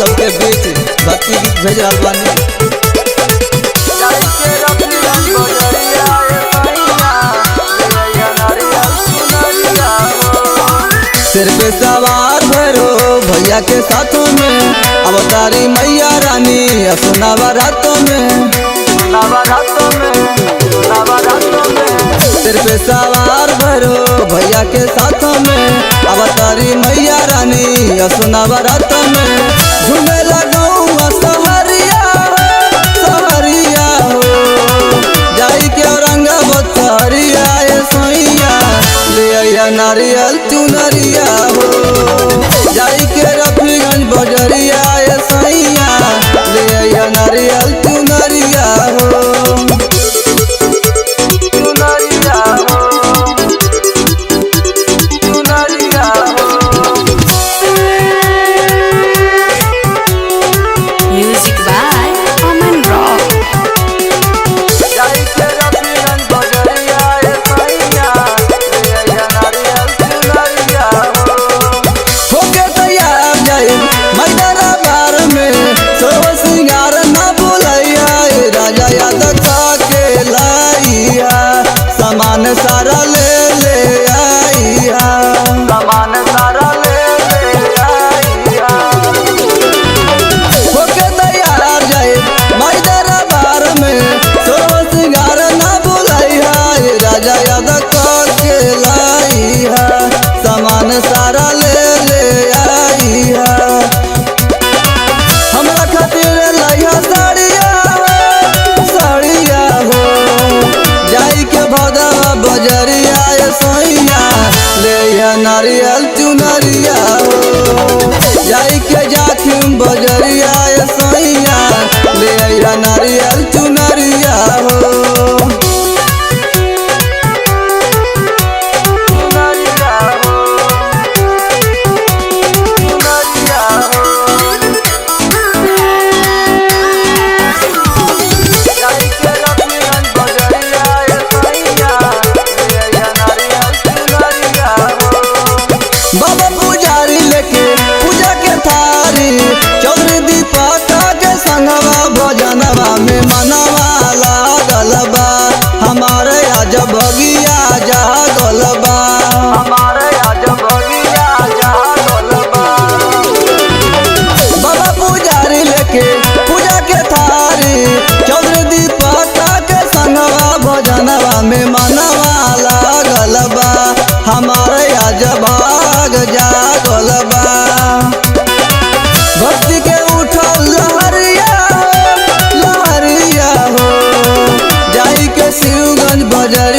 सबके बीच भक्ति गीत भेज रहल बानी। सिर पे सवार भरो भैया के साथों में अवतारी मैया रानी असुनावा रातों में। सिर पे सवार भरो भैया के साथों में अवतारी मैया रानी असुनावा रातों में। झूमे लगौआ सहरिया सहरिया हो जाई के औरंगाबाद सहरिया ए सोइया ले आइया नारियल चुनरिया हो जाई के रफीगंज बजरिया ए सैया ले आइया नारियल चुनरिया हो। चुनरिया हो, चुनरिया हो। Music by Aman Rock. जाई के रफीगंज बजरिया ए सैया ले आइया नारियल चुनरिया हो। होके तैयार जाए मैदाना बार में सो सिंगार ना बुलाइया ए राजा याद के लाइया सामान सारा ले ले आइया। सामान सारा ले ले आइया। होके तैयार जाए मैदाना बार में सो सिंगार ना बुलाइया ए राजा याद के लाइया सामान सारा ले ले आइया। हमरा खातिर लइहा साड़िया साड़िया हो जाई के भदवा बजरिया ए सैया ले आ नारियल चुनरिया हो जाई के जाखिम बजरिया ए सैया ले आ नारियल चुनरिया हो। चुनरिया हो, चुनरिया हो। जाई के रफीगंज बजरिया ए सैया ले आइया नारियल चुनरिया हो। बाबा पुजारी लेके पूजा के थारी चौधरी दीपक के संगवा भजनवा में मनवा लागल बा हमारे आज भगिया जागल बा। हमारे आज भगिया जागल बा। बाबा पुजारी लेके पूजा के थारी चौधरी दीपक के संगवा भजनवा में मनवा लागल बा हमारे आज भाग जागल बा। भक्ति के उठल लहरिया लहरिया हो जाई के शिवगंज बजरिया।